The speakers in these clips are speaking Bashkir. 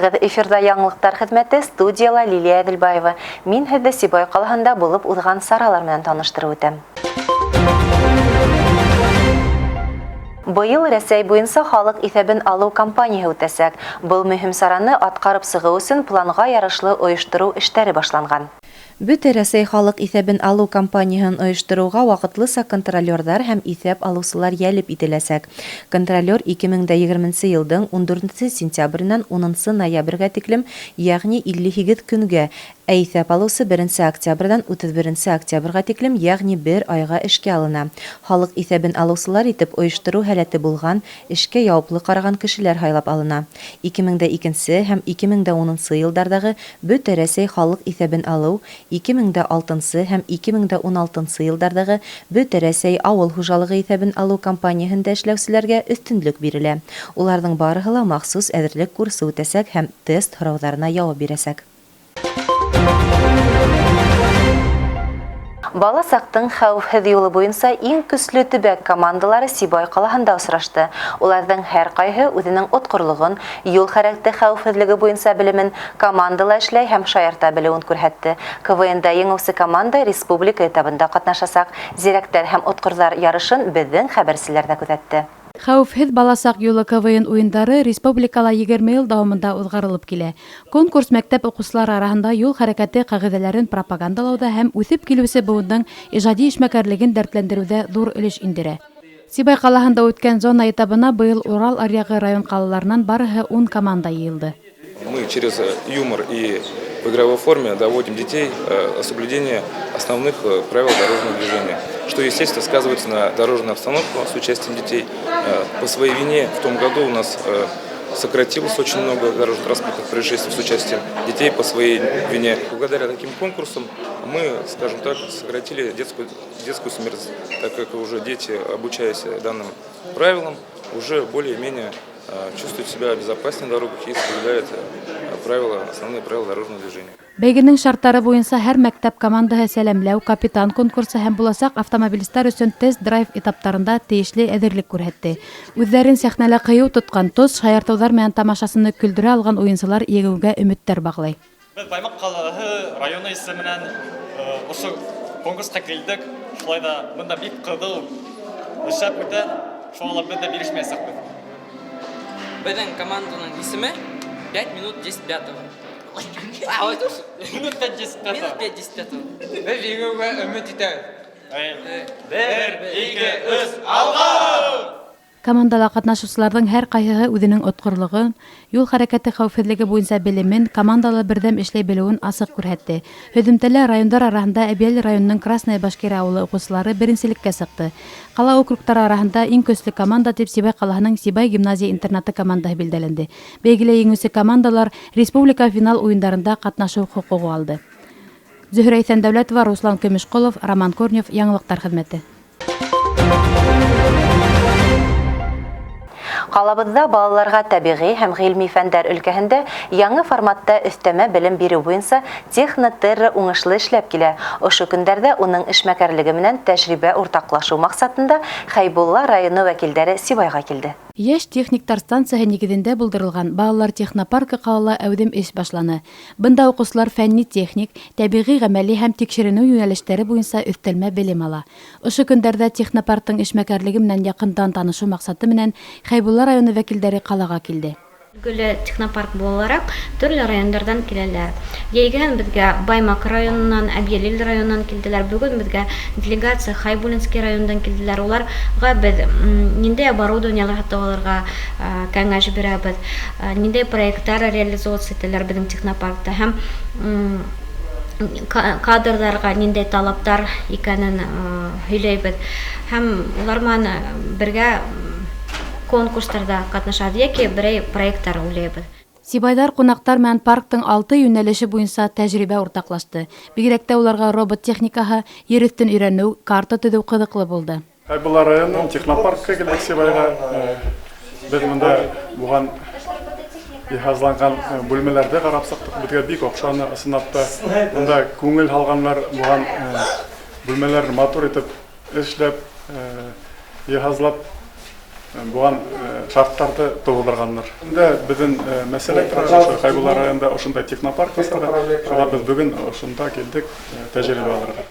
Иҫәнмеһегеҙ! Эфирҙа яңылыҡтар хеҙмәте, студияла Лилия Әҙелбаева. Мин һеҙҙе Сибай ҡалаһында булып уҙған саралар менән таныштырып үтәм. Быйыл Рәсәй буйынса халыҡ иҫәбен алыу кампанияһы үтәсәк. Был мөһим сараны атҡарып сығыу өсөн планға ярашлы ойоштороу эштәре башланған. Бөтә Рәсәй халыҡ иҫәбен алыу кампанияһын ойоштороуға ваҡытлыса контролерҙар һәм иҫәп алыусылар йәлеп ителәсәк. Контролер 2020 йылдың 14 сентябренән 10 ноябргә тиклем, йәғни 58 көнгә, ә иҫәп алыусы 1 октябрҙән 31 октябргә тиклем, йәғни бер айға эшкә алына. Халыҡ иҫәбен алыусылар итеп ойоштороу һәләте булған, эшкә яуаплы ҡараған кешеләр һайлап алына. 2002 һәм 2010 йылдарҙағы Бөтә Рәсәй халыҡ иҫәбен алыу, 2006 һәм 2016 йылдарҙағы Бөтә Рәсәй ауыл хужалығы иҫәбен алыу кампанияһында эшләүселәргә өҫтөнлөк бирелә. Уларҙың барыһы ла махсус әҙерлек курсы үтәсәк һәм тест һорауҙарына яуап бирәсәк. Бала саҡтың хәүефһеҙ юлы буйынса иң көслө төбәк командалары Сибай ҡалаһында осрашты. Уларҙың һәр ҡайһы үҙенең отҡорлоғон, юл хәрәкәте хәүефһеҙлеге буйынса белемен, командала эшләй һәм шаярта белеүен күрһәтте. КВНда еңеүсе команда республика этабында ҡатнашасаҡ. Зирәктәр һәм отҡорҙар ярышын беҙҙең хәбәрселәр ҙә күҙәтте. Хәүефһеҙ баласаҡ юлы КВН уйындары республикала 20 йыл дауамында уҙғарылып килә. Конкурс мәктәп уҡыусылары араһында юл хәрәкәте ҡағиҙәләрен пропагандалауҙа һәм үҫеп килеүсе быуындың ижади эшмәкәрлеген дәртләндереүҙә ҙур өлөш индерә. Сибай ҡалаһында үткән зона этабына быйыл Урал аръяғы район ҡалаларынан барыһы 10 команда йыйылды. Мы через юмор и в игровой форме доводим детей о соблюдении основных правил дорожного движения, что, естественно, сказывается на дорожную обстановку с участием детей. По своей вине в том году у нас сократилось очень много дорожно-транспортных происшествий с участием детей по своей вине. Благодаря таким конкурсам мы, скажем так, сократили детскую смерть, так как уже дети, обучаясь данным правилам, уже более-менее чувствуют себя безопаснее на дорогах и соблюдают правила, основные правила дорожного движения. Бәйгенең шарттары буйынса һәр мәктәп командаһы сәләмләү, капитан конкурсы һәм буласаҡ автомобилисттар өсөн тест-драйв этаптарында тейешле әҙерлек күрһәтте. Үҙҙәрен сәхнәлә ҡыйыу тотҡан, тос шаяртыуҙар менән тамашасыны көлдөрә алған уйынсылар еңеүгә өмөттәр бағлай. Беҙ Баймаҡ ҡалаһы районы исеменән ошо конкурсҡа килдек. Шулай ҙа бында бик ҡыҙыу шәп үтә. Шуға ла беҙ ҙә бирешмәйәсәкбеҙ. Беҙҙең команданың исеме 5 минут 10 пятого. Минут 5 10 Минут 5 10 пятого. Беҙ еңеүгә өмөт итәбеҙ. Бер, ике, өс, алға! Командала ҡатнашыусыларҙың һәр ҡайһыһы үҙенең отҡорлоғон, юл хәрәкәте хәүефһеҙлеге буйынса белемен, командала берҙәм эшләй белеүен асыҡ күрһәтте. Һөҙөмтәлә райондар араһында Әбйәлил районының Красная Башкирия ауылы уҡыусылары беренселеккә сыҡты. Ҡала округтары араһында иң көслө команда тип Сибай ҡалаһының Сибай гимназия интернаты командаһы билдәләнде. Бәйгелә еңеүсе командалар республика финал уйындарында ҡатнашыу хоҡуғы алды. Зөһрә Иҫәндәүләтова, Руслан Көмөшҡолов, Роман Корнев, Яңылыҡтар хеҙмәте. Ҡалабыҙҙа балаларға тәбиғи һәм ғилми фәндәр өлкәһендә яңы форматта өҫтәмә белем биреү буйынса Технотерра уңышлы эшләп килә. Ошо көндәрҙә уның эшмәкәрлеге менән тәжрибә уртаҡлашыу маҡсатында Хәйбулла районы вәкилдәре Сибайға килде. Йәш техниктар станцияһы нигеҙендә булдырылған балалар технопаркы ҡалала әүҙем эш башланы. Бында уҡыусылар фәнни-техник, тәбиғи ғәмәли һәм тикшеренеү йүнәлештәре буйынса өҫтәлмә белем ала. Ошо көндәрҙә технопарктың эшмәкәрлеге менән яҡындан танышыу маҡсаты менән Хәйбулла районы вәкилдәре ҡалаға килде. Өлгөлө технопарк булараҡ төрлө райондарҙан киләләр. Йәйгән беҙгә Баймаҡ районынан, Әбйәлил районынан килделәр. Бөгөн беҙгә делегация Хайбуллинский райондан килделәр. Уларға беҙ ниндәй оборудованиелар һатып алырға кәңәш бирәбеҙ, ниндәй проекттар реализоваться итәләр беҙҙең технопаркта һәм кадрҙарға ниндәй талаптар икәнен һөйләйбеҙ. Һәм улар менән бергә конкурстарҙа ҡатнашабыҙ йәки берәй проекттар уйлайбыҙ. Сибайҙар ҡунаҡтар менән парктың 6 йүнәлеше буйынса тәжрибә уртаҡлашты. Бигерәк тә уларға робот техникаһы, ер өҫтөн өйрәнеү, карта төҙөү ҡыҙыҡлы булды. Хәйбулла районының технопаркка килдек Сибайға. Беҙ бында булған йыһазланған бүлмәләрҙе ҡарап сыҡтыҡ. Беҙгә бик оҡшаны, ысынлап та. Бында күңел һалғанлар булған бүлмәләрен матур итеп эшләп, йыһазлап Буған шарттарҙы тыуҙырғандар. Инде беҙҙең мәсьәлә тора, ошо Хәйбулла районында ошондай технопарк асырға. Шуға беҙ бөгөн ошонда килдек тәжрибә алырға.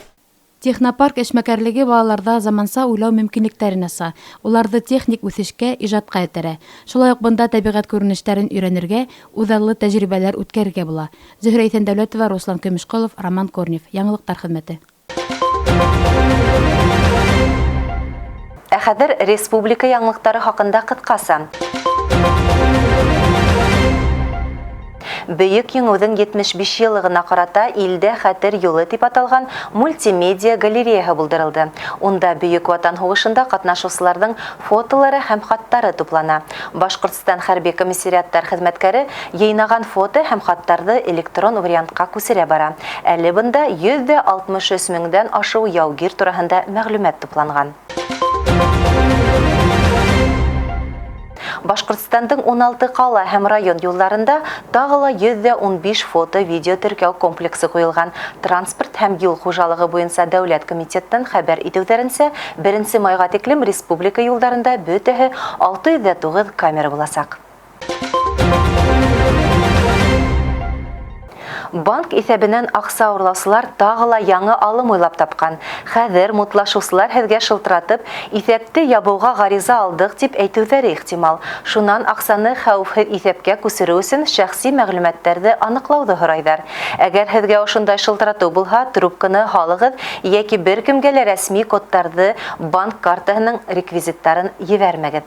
Технопарк эшмәкәрлеге балаларҙа заманса уйлау мөмкинлектәрен аса, уларҙы техник үҫешкә, ижадҡа этәрә. Шулай уҡ бында тәбиғәт күренештәрен өйрәнергә, үҙаллы тәжрибәләр үткәрергә була. Зөһрә Иҫәндәүләтова, Руслан Көмөшҡолов, Роман Корнев. Яңылыҡтар хеҙмәте. Ә хәҙер республика яңылыҡтары хаҡында ҡыҫҡаса. Бөйөк Еңеүҙең 75 йыллығына ҡарата илдә хәтер юлы тип аталған мультимедиа галереяһы булдырылды. Унда Бөйөк Ватан һуғышында ҡатнашыусыларҙың фотолары һәм хаттары туплана. Башҡортостан хәрби комиссариаттар хеҙмәткәре йыйнаған фото һәм хаттарҙы электрон вариантҡа күсерә бара. Әле бында 163 меңдән ашыу яугир тураһында мәғлүмәт тупланған. Башҡортостандың 16 ҡала һәм район юлларында тағы ла 115 фото-видео теркәү комплексы ҡуйылған. Транспорт һәм юл хужалығы буйынса дәүләт комитеттан хәбәр итеүҙәренсә, 1 майға тиклем республика юлдарында бөтәһе 609 камера буласаҡ. Банк иҫәбенән аҡса урлаусылар тағы ла яңы алым уйлап тапҡан. Хәҙер мутлашыусылар һеҙгә шылтыратып, иҫәпте ябыуға ғариза алдыҡ тип әйтеүҙәре ихтимал. Шунан аҡсаны хәүефһеҙ иҫәпкә күсереү өсөн шәхси мәғлүмәттәрҙе аныҡлауҙы һорайҙар. Әгәр һеҙгә ошондай шылтыратыу булһа, трубканы һалығыҙ йәки бер кемгә лә рәсми кодтарҙы, банк картаһының реквизиттарын ебәрмәгеҙ.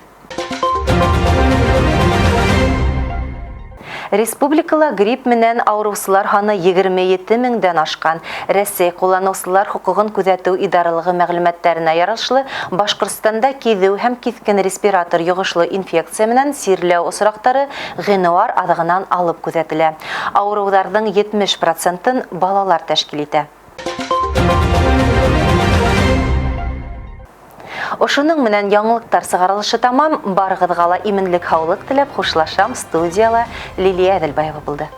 Республикала грипп менән ауырыусылар һаны 27 меңдән ашҡан. Рәсәй ҡулланыусылар хоҡуғын күҙәтеү идаралығы мәғлүмәттәренә ярашлы, Башҡортостанда киҙеү һәм киҫкен респиратор йоғошло инфекция менән сирләү осраҡтары ғинуар аҙағынан алып күҙәтелә. Ауырыуҙарҙың 70%-ын балалар тәшкил итә. Ошоноң менән яңылыҡтар сығарылышы тамам. Барығыҙға ла именлек, һаулыҡ теләп хушлашам. Студияла Лилия Әҙелбаева булды.